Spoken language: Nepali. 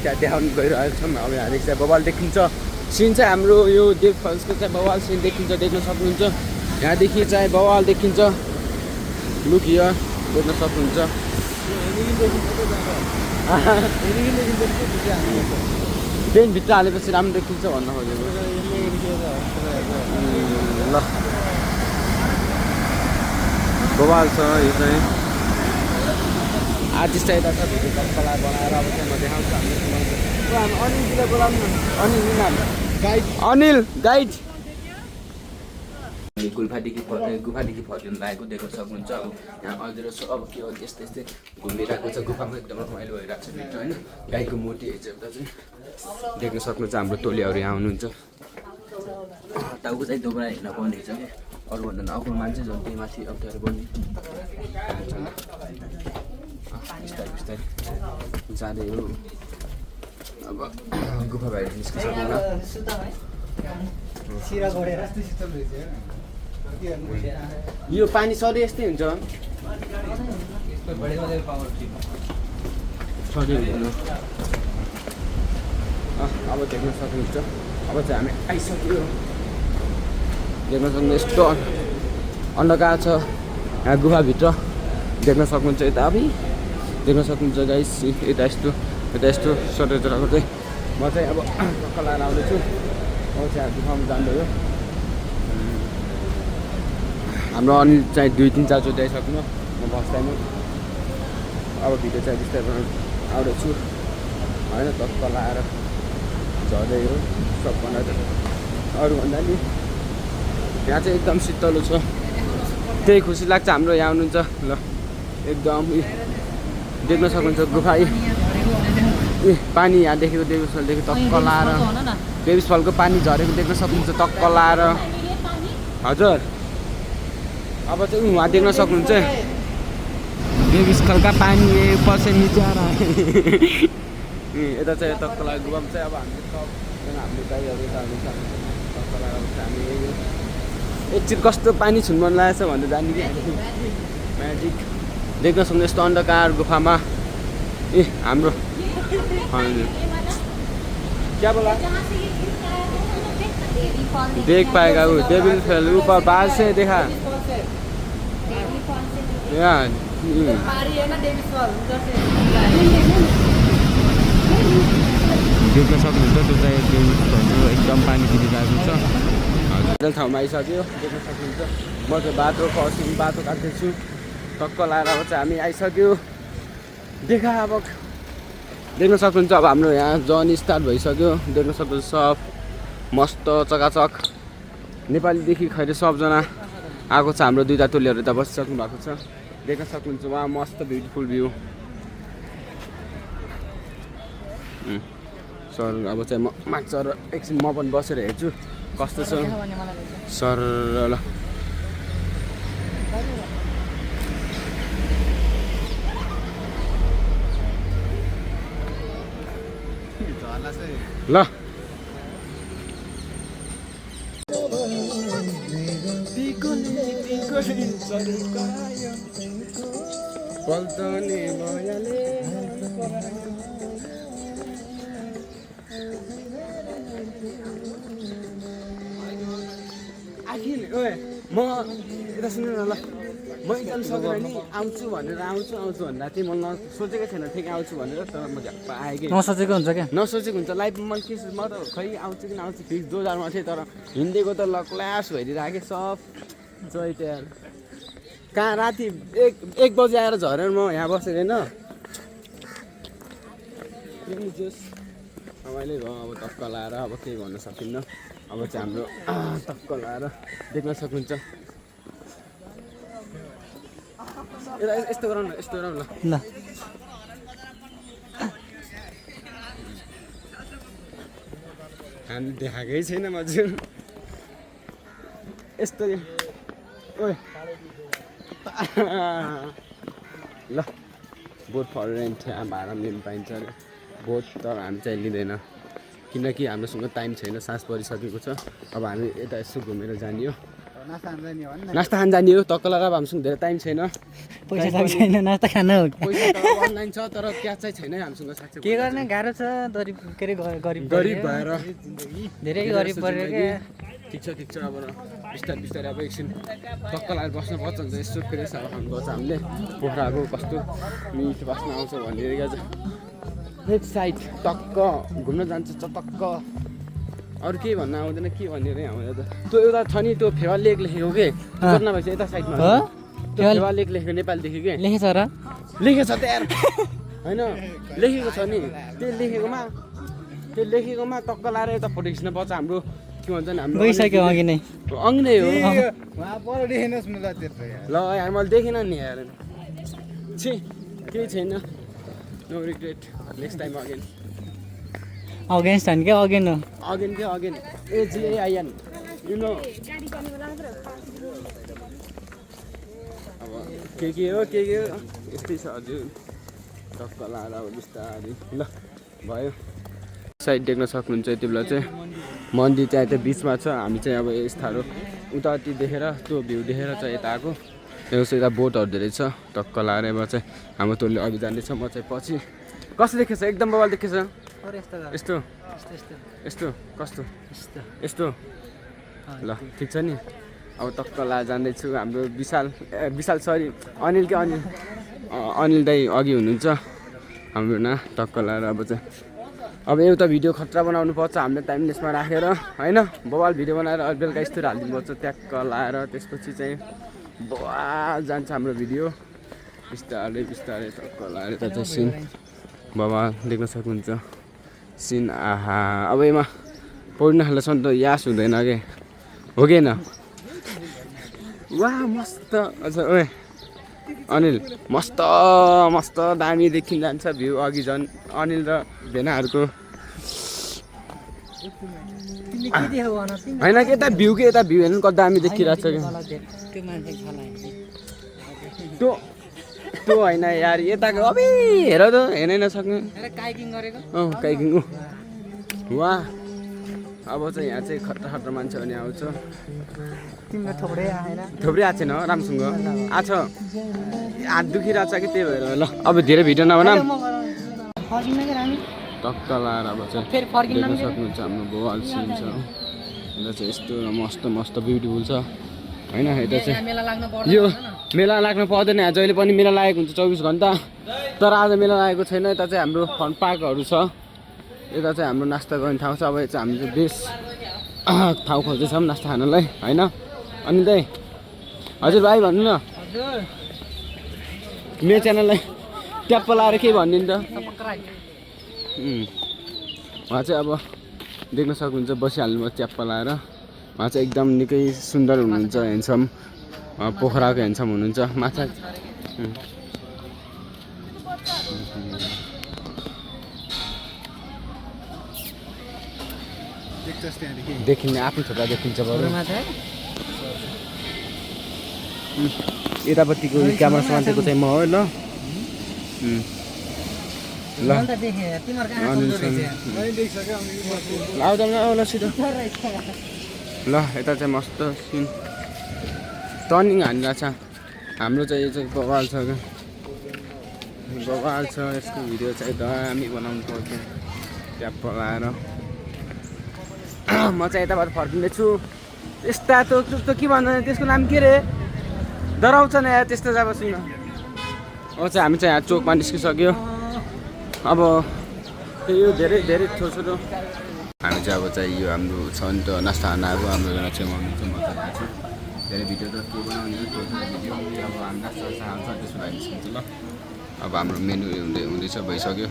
त्यहाँ देखाउनु गइरहेको छौँ। अब यहाँदेखि चाहिँ बवाल देखिन्छ सिन चाहिँ हाम्रो यो देव फल्सको चाहिँ बवाल सिन देखिन्छ, देख्न सक्नुहुन्छ। यहाँदेखि चाहिँ बवाल देखिन्छ, लुक हियर देख्न सक्नुहुन्छ। ट्रेनभित्र हालेपछि राम्रो देखिन्छ भन्न खोजेको। ल बवाल छ यो चाहिँ आर्टिस्ट यता छ, भिडियो कला बनाएर अब चाहिँ म देखाउँछु। हामी अनिलजीलाई बोलाउनु, अनिल गाइड गाइड गुफादेखि फर्किनु लागेको देख्न सक्नुहुन्छ। अब यहाँ अँध्यारो छ, अब के हो यस्तै यस्तै घुमिरहेको छ। गुफामा एकदम रमाइलो भइरहेको छ भित्र होइन। गाईको मूर्ति चाहिँ उता चाहिँ देख्न सक्नुहुन्छ। हाम्रो टोलीहरू यहाँ हुनुहुन्छ। टाउको चाहिँ दोब्रा हेर्न पाउने छ कि अरूभन्दा नअको मान्छे झन् त्यही माथि अप्ठ्यारो बन्ने बिस्तारै बिस्तारै जाँदै हो। अब गुफा बाहिर निस्किन्छ। यो पानी सधैँ यस्तै हुन्छ। अब देख्न सक्नुहुन्छ। अब चाहिँ हामी आइसक्यो, देख्न सक्नुहुन्छ। यस्तो अन्धकार छ यहाँ गुफाभित्र, देख्न सक्नुहुन्छ। यता अब देख्न सक्नुहुन्छ गाइस, यता यस्तो सटेजराको चाहिँ म चाहिँ अब टक्क लाएर आउँदैछु। अब चाहिँ गुफामा जाँदैयो। हाम्रो अनिल चाहिँ 2-3 चारचोटि आइसक्नु, म फर्स्ट टाइम हो। अब भिडियो चाहिँ बिस्तारै आउँदैछु होइन। टक्क लाएर झर्दै हो सबभन्दा अरूभन्दा नि यहाँ चाहिँ एकदम शीतलो छ, त्यही खुसी लाग्छ हाम्रो यहाँ आउनुहुन्छ। ल एकदम देख्न सक्नुहुन्छ गुफा। पानी यहाँ देखेको देवीस्थलदेखि टक्क लाएर देवीस्थलको पानी झरेको देख्न सक्नुहुन्छ टक्क लाएर। हजुर अब चाहिँ उहाँ देख्न सक्नुहुन्छ देवीस्थलका पानी पछि निचाएर यता चाहिँ टक्क लागेको गुफामा चाहिँ अब हामीले सबजना हामीले गाईहरू यता हुनुहुन्छ। टक्क लगाएर हामी एकछिन कस्तो पानी छुन मन लागेको छ भनेर जाने कि म्याजिक देख्न सक्नु। यस्तो अन्धकार गुफामा हाम्रो क्या बोला देख पाएगा वो डेविल फॉल ऊपर बाहर से देखा यहाँ देख्न सक्नुहुन्छ। त्यो चाहिँ एकदम पानी किनिरहेको छ। हजुर ठाउँमा आइसक्यो, देख्न सक्नुहुन्छ। म चाहिँ बाटो काट्दैछु टक्क लाएर। अब चाहिँ हामी आइसक्यो देखा। अब देख्न सक्नुहुन्छ। अब हाम्रो यहाँ जर्नी स्टार्ट भइसक्यो, देख्न सक्नुहुन्छ। सब मस्त चकाचक नेपालीदेखि खैर सबजना आएको छ। हाम्रो 2टा टोलीहरू त बसिसक्नु भएको छ, देख्न सक्नुहुन्छ। उहाँ मस्त ब्युटिफुल भ्यू। सर अब चाहिँ म माथि एकछिन म पनि बसेर हेर्छु कस्तो छ सर। ल ल म यता सुन्नु न। ल म एकदम सकेर नि आउँछु भन्दा चाहिँ म सोचेकै थिएन ठिक आउँछु भनेर। तर म झ्याप्प आएँ कि नसोचेको हुन्छ क्या, नसोचेको हुन्छ लाइफमा। मैले के म त खै आउँछु कि नआउँछु फिक्स 2000मा थिएँ। तर हिँडेको त ल क्लास भइदिइरहेको सब जय त्यहाँ कहाँ राति 1 बजी आएर झरेर म यहाँ बसेको होइन। रमाइलो भयो। अब टक्क लाएर अब केही भन्न सकिन्न। अब चाहिँ हाम्रो टक्क लाएर देख्न सक्नुहुन्छ। यस्तो गरौँ न, यस्तो गरौँ ल। हामी देखाएकै छैन मजु यस्तो ओए ल बोट फर रेन्ट भाडा लिनु पाइन्छ अरे बोट। तर हामी चाहिँ लिँदैन किनकि हामीसँग टाइम छैन, सास परिसकेको छ। अब हामी यता यसो घुमेर जाने हो। नास्ता खान जाने हो तक्क लगाएर हामीसँग धेरै टाइम छैन पैसा छैन नास्ता खान हो पैसा त अनलाइन छ तर क्यास चाहिँ छैन हामीसँग साँच्चै के गर्ने गाह्रो छ गरिब के अरे गरिब गरिब भएर धेरै गरिब परेर के ठिक छ अब बिस्तारै अब एकछिन टक्क लगाएर बस्नुपर्छ हुन्छ यसो फ्रेस हावा खानुपर्छ हामीले पोखराको कस्तो मिठो बस्न आउँछ भनेर क्या नेक्स्ट साइड टक्क घुम्न जान्छ टक्क अरू केही भन्न आउँदैन के भन्ने रे हामीलाई त त्यो एउटा छ नि त्यो फेवा लेक लेखेको के गर्न भएछ यता साइडमा त्यो फेवा लेक लेखेको नेपालदेखि के लेखेछ र लेखेको छ त्यहाँ होइन लेखेको छ नि त्यो लेखेकोमा टक्क लाएर यता फोटो खिच्न पर्छ हाम्रो के भन्छ नि हाम्रो गइसक्यो अघि नै नै हो ल यहाँ मैले देखिनँ नि यार छि केही छैन no regret next time again against हान क्या अगेन हो अगेन AGAIN यु नो अब के हो यस्तै छ हजुर टक्क लाएर अब बिस्तारै ल भयो साइड देख्न सक्नुहुन्छ यति बेला चाहिँ मन्दिर चाहिँ यता बिचमा छ हामी चाहिँ अब यस्ताहरू उताति देखेर त्यो भ्यू देखेर चाहिँ यता आएको यता बोटहरू धेरै छ टक्क लाएर अब चाहिँ हाम्रो टोलले अघि जाँदैछ म चाहिँ पछि कस्तो देखेछ एकदम बवाल देखेछ यस्तो कस्तो यस्तो ल ठिक छ नि अब टक्क लाएर जाँदैछु हाम्रो विशाल सरी अनिल अनिल दाइ अघि हुनुहुन्छ हाम्रो न टक्क लाएर अब चाहिँ अब एउटा भिडियो खतरा बनाउनु पर्छ हामीले टाइमलेसमा राखेर होइन बवाल भिडियो बनाएर बेलुका यस्तो हालिदिनुपर्छ ट्याक्क लाएर त्यसपछि चाहिँ बवाल जान्छ हाम्रो भिडियो बिस्तारै टक्क लाएर त चाहिँ सिन बवाल देख्न सक्नुहुन्छ सिन आहा अब यसमा पौड्न थाल्दासम्म त यास हुँदैन के हो कि होइन वाह मस्त अच्छा ओए अनिल मस्त दामी देखिन जान्छ भ्यू अघि झन् अनिल र भेनाहरूको होइन कि यता भ्यू हेर्नु कति दामी देखिरहेको छ कि त्यो होइन यार यताको अबे हेर त हेर्नै नसक्ने काइकिङ वाह अब चाहिँ यहाँ चाहिँ खतरा मान्छे पनि आउँछ थोप्रै आएको छैन राम्रोसँग आछ हात दुखिरहेको छ कि त्यही भएर ल अब धेरै भिडियो नबना टक्क लाएर अब चाहिँ देख्न सक्नुहुन्छ हाम्रो बवाल सिन छ अन्त चाहिँ यस्तो मस्त ब्युटिफुल छ होइन यता चाहिँ यो मेला लाग्नु पर्दैन जहिले पनि मेला लागेको हुन्छ 24 घन्टा तर आज मेला लागेको छैन यता चाहिँ हाम्रो फन पार्कहरू छ यता चाहिँ हाम्रो नास्ता गर्ने ठाउँ छ अब चाहिँ हामी चाहिँ बेस ठाउँ खोज्दैछौँ नास्ता खानलाई होइन अनि त्यही हजुर भाइ भन्नु न मेरो च्यानललाई ट्याप्प लाएर केही भनिदिनु त उहाँ चाहिँ अब देख्न सक्नुहुन्छ बसिहाल्नु च्याप्प लाएर उहाँ चाहिँ एकदम निकै सुन्दर हुनुहुन्छ ह्यान्डसम पोखराको ह्यान्डसम हुनुहुन्छ माछा देखिने आफ्नो छोरा देखिन्छ यतापट्टिको क्यामेरा समातेको चाहिँ म हो ल ल यता चाहिँ मस्त सिन टर्निङ हानिरहेको छ हाम्रो चाहिँ यो चाहिँ बवाल छ क्या बवाल छ यसको भिडियो चाहिँ दामी बनाउनु पर्छ ट्याप्प लाएर म चाहिँ यताबाट फर्किँदैछु यस्ता त्यो के भन्दैन त्यसको नाम के रे डराउँछ न यार त्यस्तो जब सुन अब चाहिँ हामी चाहिँ यहाँ चोकमा निस्किसक्यो अब यो धेरै छोटो हामी चाहिँ अब चाहिँ यो हाम्रो छ नि त नास्ता खान आएको हाम्रो एउटा चाहिँ मम्मी चाहिँ म चाहिँ धेरै भिडियो त के बनाउने भिडियो अब हामी नास्ता खान्छ त्यसको लागि निस्किन्छ ल अब हाम्रो मेनु हुँदैछ भइसक्यो